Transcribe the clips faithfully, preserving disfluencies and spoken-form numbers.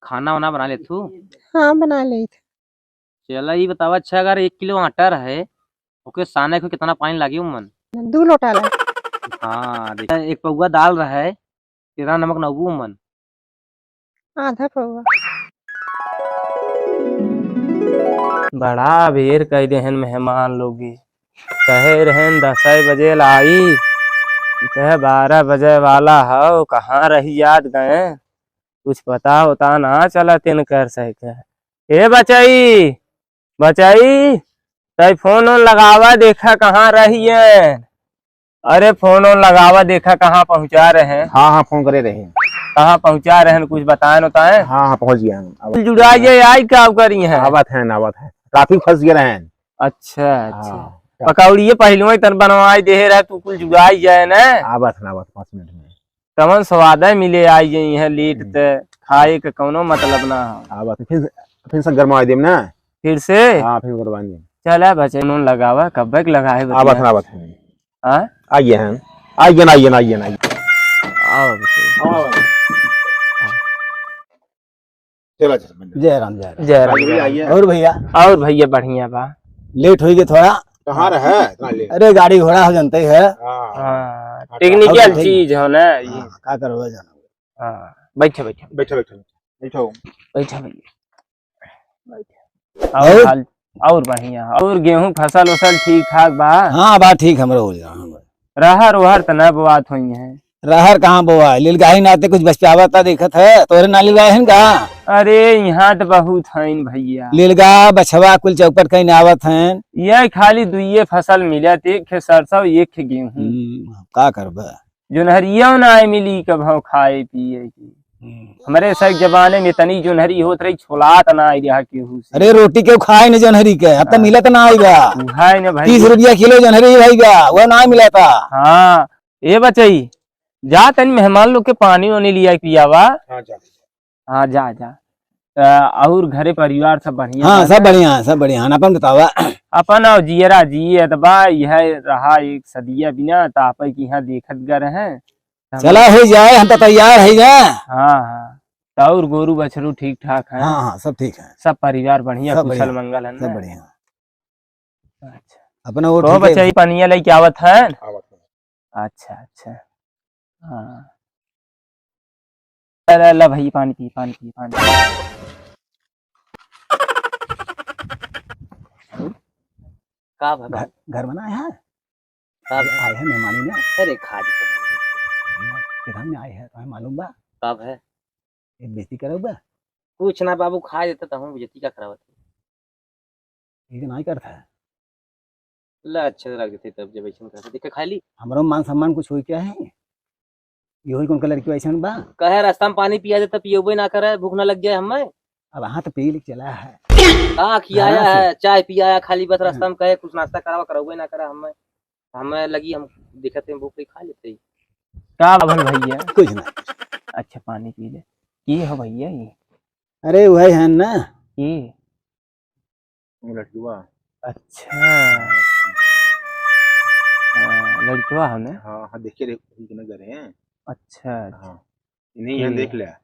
खाना वाना बना लेथू? हाँ, बना लेत। चला, ई बतावा, अच्छा, अगर एक किलो आटा रहे, ओके साने को कितना पानी लागी उमन? दू लोटा लागी। हाँ, देख, एक पौवा दाल रहे, कितना नमक नबू उमन? आधा पौवा। बड़ा बेर कह देहन मेहमान लोग, कहे रहन दस बजे लाई, कहे बारह बजे वाला हौ, कहाँ रहि जात गए, कुछ पता होता ना चलत इनकर सही कहे। ए बचई, बचई, तई फोन ओन लगावा, देखा कहाँ रहिए। अरे फोन ओन लगावा, देखा कहाँ पहुँचा रहे हैं। हाँ, हाँ, फोन करे रहे। कहाँ पहुँचा रहे हैं, कुछ बताएन उताएन? हाँ, हाँ, पहुँच गया हम। अब कुल जुड़ा ये आई का करी हैं? आवत हैं, आवत हैं। ट्रैफिक फंस गए रहन। अच्छा, अच्छा। हाँ। पकौड़िए पहलुए तन बनवाई दे रहे, तू कुल जुड़ाई जाए ना। आवत हैं, आवत, पाँच मिनट में। कवन स्वाद है मिले आई गई है लेट हम्म। ते खाए के कौनो मतलब ना हो। आवत हैं, फिर, फिर से गरमाई देम ना। फिर से? हाँ, फिर गरमाई देम। चला बचे, नून लगावा, कब्बे के लगाए बतिया। आवत हैं, आवत हैं। हाँ? आ गया है, आ गया ना, आ गया ना, आ गया ना, आ गया। आओ बचे। हाँ। चला, चला, बन जा। जय राम, जय राम। जय राम, आइए भैया, जय राम। आइए। और भैया? और भैया बढ़िया बा। लेट होई गए थोड़ा। कहाँ रहे इतना लेट? अरे गाड़ी घोड़ा हो जानते ही है। हाँ। हाँ, हाँ, टेक्निकल हाँ, चीज हो ना ये। हाँ, का करबे जाना। हाँ, बैठो, बैठो। बैठो, बैठो, बैठो। बैठो भैया। और और? हाल, और बढ़िया। और गेहूं फसल उसल ठीक ठाक बा? हाँ, बा ठीक हमरो हो जा, हाँ, बा। रहर ओहर त ना बोआत होई है? रहर कहाँ बोआ है? लीलगाही नाते कुछ बच पावत ता देखत है, तोहरे ना लीलगाही हन का? अरे, यहाँ त बहुत हईन भैया। लीलगा, बछवा कुल चौपट कहीं आवत हैं। ये खाली दुइये फसल मिलत, एक खे सरसों, एक खे गेहूं। हम्म, का करबे? जोनहरियो ना मिली कभो खाए पिए की। हम्म। हमरे सब जमाने में तनी जोनहरी होत रही, छोलात ना आई रहा केहू से। अरे, रोटी केहू खाए न जोनहरी के, अब त हाँ। मिलत ना आई बा। उहाए न भाई। तीस रुपया किलो जोनहरी भाई बा, वो ना मिलता। हाँ, ए बचई, जा तनी मेहमान लोग के पानी वानी लिया के पियावा। हाँ, जा। हाँ, जा, जा। अ, और घरे परिवार सब बढ़िया हाँ, बा सब ना? बढ़िया है, सब बढ़िया है। अपन बतावा। अपन और जियरा जियत बा, यह रहा एक सदिया बिना, त आपे की यहाँ देखत गर हैं। चला हो जाए, हम तो तैयार है जा। हाँ, हाँ। त और गोरू बछरू ठीक ठाक हैं? हाँ, हाँ, सब ठीक है। सब परिवार बढ़िया, सब कुशल बढ़िया, मंगल है सब ना? बढ़िया। अच्छा। अपना वो तो ठीक है। बच्चा, ई पनिया लेके आवत है? आवत है। अच्छा, अच्छा। हाँ। ला, ला, ला भाई, पानी पी, पानी पी, पानी पी। का भा घर, बाबू? घर बनाए हैं? का भा? आए हैं मेहमानी में। अरे, खा जी, खा जी। इधर में आए हैं, तुम्हें मालूम बा? का भा? ये बेइज्जती करब बा? कुछ ना बाबू, खा देता तो हम बेइज्जती का करावत है? ये तो नहीं करता है। ला, अच्छा से रख देते तब, जब ऐसन करते, देख के खा ली। हमरो मान सम्मान कुछ होई क्या है? ये होई कौन का लड़की ऐसन बा? कहे रास्ता में पानी पिया दे, तब पियोबे ना करे, भूख ना लग जाए हमें। अब हाथ पी ले चला है। का खियाया घरा से। है? चाय पियाया खाली बस, हाँ। रास्ता में कहे कुछ नाश्ता करावा, करौबे ना करा हमें। हमें लगी, हम देखते हैं भूख लगी, खा लेते ही। का भल भैया? कुछ ना। अच्छा, पानी पी ले। की हो भैया ये? अरे वही है ना। की? वो लड़कवा। अच्छा। हाँ, लड़कवा हो ना? हाँ, हाँ, देखे रहे, उनके ना घरे हैं। अच्छा, अच्छा। हाँ, इन्हीं यहाँ ठीक। देख लिया।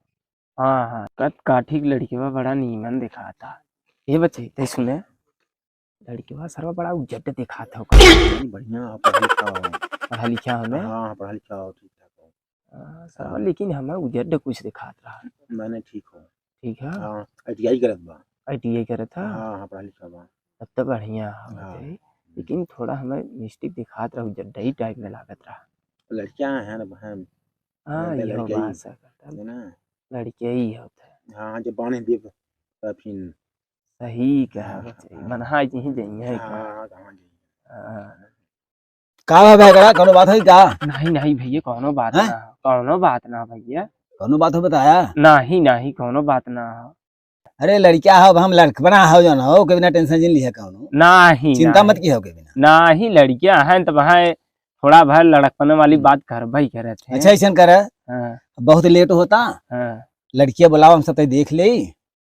हाँ, हाँ, कद काठी के लड़कवा बड़ा नीमन दिखाता। ये बच्चे, ते सुने, लड़कवा सरवा बड़ा उजट दिखात हो का। नहीं, बढ़िया, पढ़ा लिखा हो। पढ़ा लिखा हो ना? हाँ, हाँ, पढ़ा लिखा हो, ठीक ठाक हो। हाँ, सरवा, हाँ। लेकिन हमें उजट कुछ दिखात रहा। मैंने ठीक हो। ठीक है? हाँ, I T I करत बा। I T I करत है? हाँ, हाँ, पढ़ा लिखा बा। तब तो बढ़िया हो हाँ। जाए। हम्म। लेकिन थोड़ा हमें mistake दिखात रहा, उजट ही type में लागत रहा। लड़कियां हैं ना बहन। हाँ, लड़का इहो लड़किया ही बात सही कहता है। है ना? लड़किया ही होता है। हाँ, जब बांध देब, तब फिर सही कहा हाँ, बच्चा, हाँ। मनहा जी ही जइहे हाँ, का। हाँ, हाँ, जी। हाँ। का बा भैया, कौनो बात है का? नहीं, नहीं भैया, कौनो बात हैं? ना, कौनो बात ना भैया। कौनो बात हो बताया? नहीं, नहीं, कौनो बात ना हो। अरे लड़किया हो, अब हम लड़कपना हो जौन हो, के बिना tension जिन लिया कौनो। नहीं, चिंता नहीं। मत किया हो के बिना। नहीं, लड़किया हैं तब हैं, थोड़ा भर लड़कपने वाली हम्म। बात करबे ही करत है। अच्छा, ऐसन कर, हाँ। बहुत late होता, हाँ। लड़किया बुलाओ, हम सब तई देख ले।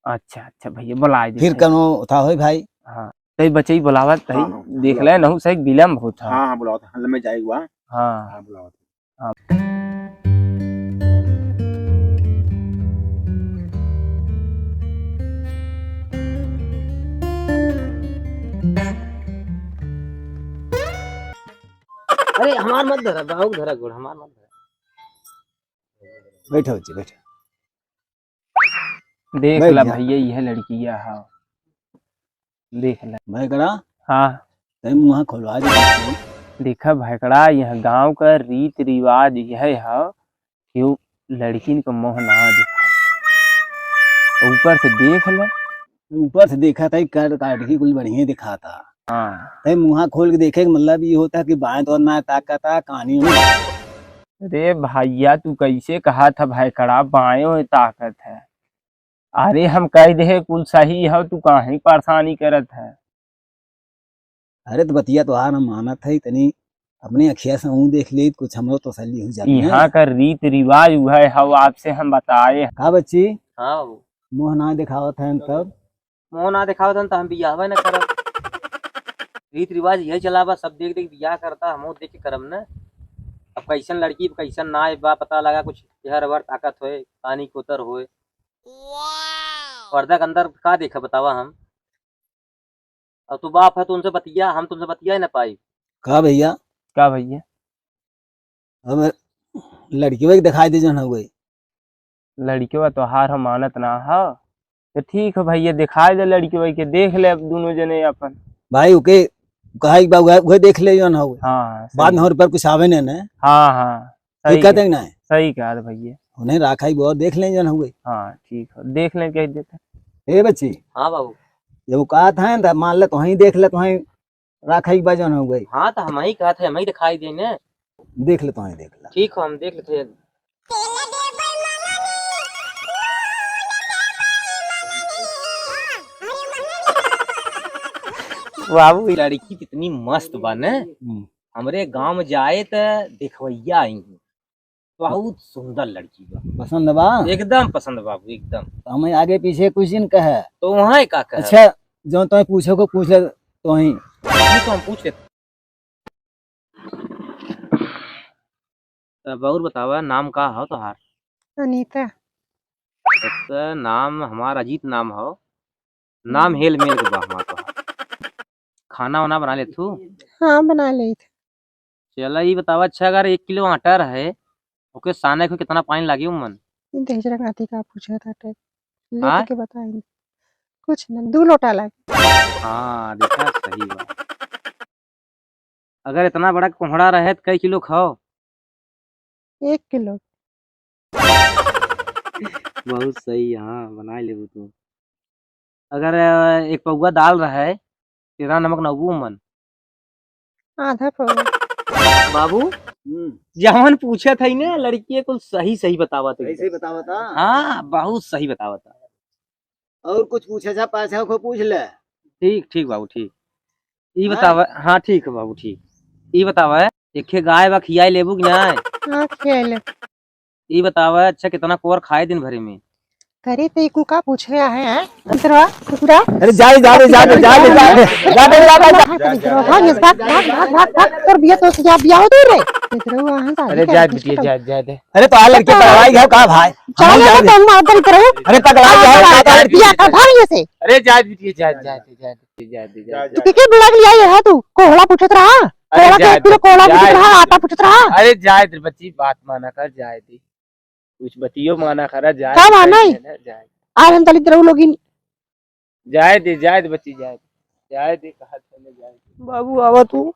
अच्छा, अच्छा भैया, बुलाए फिर देते हैं। कौनो उठा होई भाई। हाँ, तई बचई बुलावत तई हाँ, हाँ, देख बुलाओ। ले, नहु से एक विलम्ब होता। हाँ, हाँ, बुलाओ, हल में जाए हुआ। हाँ। हाँ, बुलाओ। हाँ। अरे, हमार मत धरा, बाबू धरा गोड़, हमार मत धरा। बैठो बच्ची, बैठो। देख बैठ ला जा। भैया, यह लड़किया है। देख ला। भैकड़ा? हाँ। तै मुँहा खोलवा दे। देखा भैकड़ा, यह गाँव का रीत रिवाज यह है कि वो लड़किन का मुँह ना देखा। ऊपर से देख ले। ऊपर से देखा था, कर काट के कुल बढ़िया दिखा था। हाँ। तै मुँहा खोल के देखे के मतलब ये होता कि बाएं तो ना ताकत है, कानी में। अरे भैया, तू कैसे कहा था भैकड़ा, बाएं ओर ताकत है? अरे हम कह दे कुल सही है, तू काहे परेशानी करत है? अरे तो बतिया तोहार हम मानत है, तनी अपने अखिया से ऊ देख ले, कुछ हमरो तसल्ली हो जाती है। यहाँ का रीत रिवाज उहै है, आपसे हम बताए। का बच्ची? हाँ बाबू। मुँह ना दिखावत है तब? मुँह ना दिखावत है तो हम बियाहवे न करब। रीत रिवाज यही चला बा, सब देख देख बियाह करता, हम देख के करब न। अब कैसन लड़की कैसन ना बा, पता लगा कुछ चेहर वर ताकत होए, पानी कोतर होए। पर्दा के अंदर का देखा बतावा हम? अब तू बाप है, तू उनसे बतिया, हम तुमसे बतिया ही ना पाई। का भैया? का भैया? अब लड़कियों के दिखाई दे जौन हो गई। लड़कियों तोहार हम मानत ना हो, तो ठीक है भैया, दिखाई दे लड़कियों के, देख ले अब दोनों जने अपन। भाई ओके कहा एक बार वह, वह देख ले जौन हो गई। हाँ, बाद में सही। और पर कुछ आवे ने ना। हाँ, हाँ। सही दिक्कत कह-, है कि नहीं? सही कहा था भैया। उन्हें राखा ही बहुत देख लें जन हुए। हाँ, ठीक है, देख लें, कह देते। ए बच्ची। हाँ बाबू। ये वो कहा था ना, मान ले तो वहीं देख ले, तो वहीं राखा ही बा जन हुए। हाँ, तो हम ही कहा थे, हम ही दिखाई देने। देख ले, तो वहीं देख ले। ठीक हो, हम देख लेते हैं। बाबू, लड़की कितनी मस्त बा ने। हम्म। हमरे गांव में जाए त देखवैया आई हैं। बहुत सुंदर लड़की बा। पसंद बा? एकदम पसंद बाबू, एकदम। तो हमें आगे पीछे कुछ दिन कहे। तो वहाँ का कहे? अच्छा, जो तो पूछे को पूछ ले, तो ही। ये तो हम पूछ लेते। तब और बतावा, नाम का हो तोहार? अनीता। अच्छा, नाम हमार अजीत नाम हो। नाम हेल मेल के बा हमार तोहार। खाना वाना बना लेथू? हाँ, बना लेत। चला, ई बतावा, अच्छा, अगर एक किलो आटा रहे, ओके साने को कितना पानी लागी उमन? ई दहिजरा काथी का पूछत हटे? लेट हाँ? के बताई। कुछ न, दू लोटा लागी। हाँ, देखा, सही बा। अगर इतना बड़ा कोहड़ा रहे, त कई किलो खाओ? एक किलो। बहुत सही, हाँ, बनाए लेबू तू। अगर, अ, एक पौवा दाल रहे, तेरा नमक नौबू मन। आधा पौवा। बाबू, हम्म। जवन पूछत है ना, लड़की कुल सही सही बतावत है। सही सही बतावत है? हाँ, बहुत सही बतावत है। और कुछ पूछे जा, पाछे को पूछ ले। ठीक, ठीक बाबू, ठीक। ई हाँ। बतावा, हाँ, ठीक है बाबू, ठीक। ई बतावा, एक ठे गाय बा, खियाई लेबू कि ना? हाँ, खियाई ले। ई बतावा, अच्छा, कितना कोर खाए दिन भरे में? अरे, तो इको का पूछे आहे, हैं? कुकुरा, कुकुरा। अरे, जा रे, जा रे, जा रे, जा रे, जा रे, जा रे, जा रे, जा रे। भाग, भाग, भाग, भाग, भाग, भाग, तोर बिया तो या बिया होती रे। इधर वो, हाँ, जा, अरे, जा, जा, बिटिया, जा, जा दे। अरे, तो आ लड़के पगलाई गए का भाई? जा, हम जा, जा, जा। तुम मार दे इधर। अरे, पगलाई गए का भाई? बिया का भाग ये से। अरे, जा, बिटिया, जा, जा, जा, जा, जा, जा, जा। तू के के बुला के लिया ये है तू? कोहड़ा पूछत रहा? अरे, कोहड़ा के जाए एक किलो दे, कोहड़ा जाए पूछत रहा, दे। आटा पूछत रहा। अरे, जाए दे बच्ची, बात माना कर, जाए दे। कुछ बतियो माना करा, जाए का दे, माना जाए है? दे, जाए दे। आज हम तलित रहू लोगिन। जाए दे, जाए दे बच्ची, जाए दे। जाए दे, कहा चले जाए दे। बाबू, आवा तू।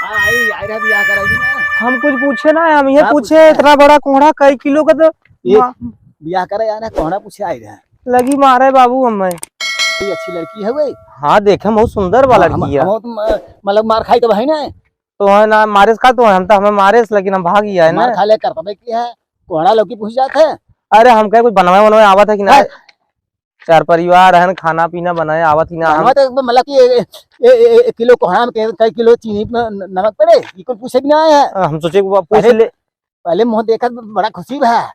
हाँ, आई, आई रहा, बियाह करा जी ना। हम कुछ पूछे ना, हम ये का पूछे, पूछे? इतना बड़ा कोहड़ा कई किलो का तो ये मा- बियाह करा यार, कोहड़ा पूछे आई रहा। लगी मारे बाबू हमें। ये अच्छी लड़की है वे। हाँ, देखे बहुत सुंदर बा हाँ, हम, लड़की है। हम तो म-, मतलब मार खाई तो है ना। तो है ना, मारेस का तो है, हम तो हमें मारेस, लेकिन हम भाग ही आए ना। मार खा ले कर तबे की है, कोहड़ा लौकी पूछ जात है। अरे, हम कहे कुछ बनवाए वनवाए आवत है कि ना? है। चार परिवार हन, खाना पीना बनाए आवत ही ना हम। बनवा तो एकदम मतलब कि ए-, ए-, ए-, एक किलो कोहड़ा में के-, कई किलो चीनी न-, न-, नमक पड़े, ये कुल पूछे भी ना आए हैं। हम सोचे कि वो पूछ अरे, ले। पहले मुँह देखत बड़ा खुशी भा।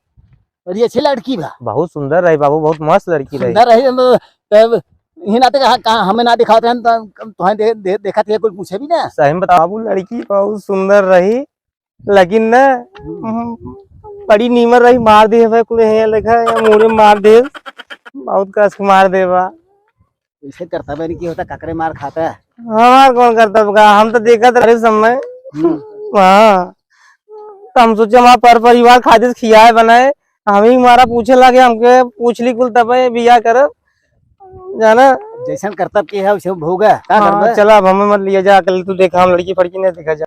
और ये अच्छी लड़की भा। बहुत सुंदर रही बाबू, बहुत मस्त लड़की रही। सुंदर रही, हम तब इन्हीं नाते कहा, कहा हमें ना दिखाते हैं, तो तुम्हें दे, दे, देखा थे, कुल पूछे भी ना। सही में बताओ बाबू, लड़की बहुत सुंदर रही, लेकिन ना, हम्म। हम्म, बड़ी नीमर रही, मार दे भाई, कुल है देखा, या मुड़े मार दे, बहुत कस के मार दे बा। इसे करता बनी की होता, ककरे मार खाता है। हमार कौन करता बा? हम तो देखत रहे समय, हम्म। हाँ, तो हम सोचे हमारा पर परिवार खातिर खियाए बनाए, हम ही हमारा पूछे लागे, हमके पूछ ली कुल तबे बियाह करब, जाना। जैसन करतब के है, वैसे भोगा, का हाँ, करबे? चला, अब हमें मत लिया जा, अकेले तू देखा, हम लड़की फड़की नहीं देखा जा।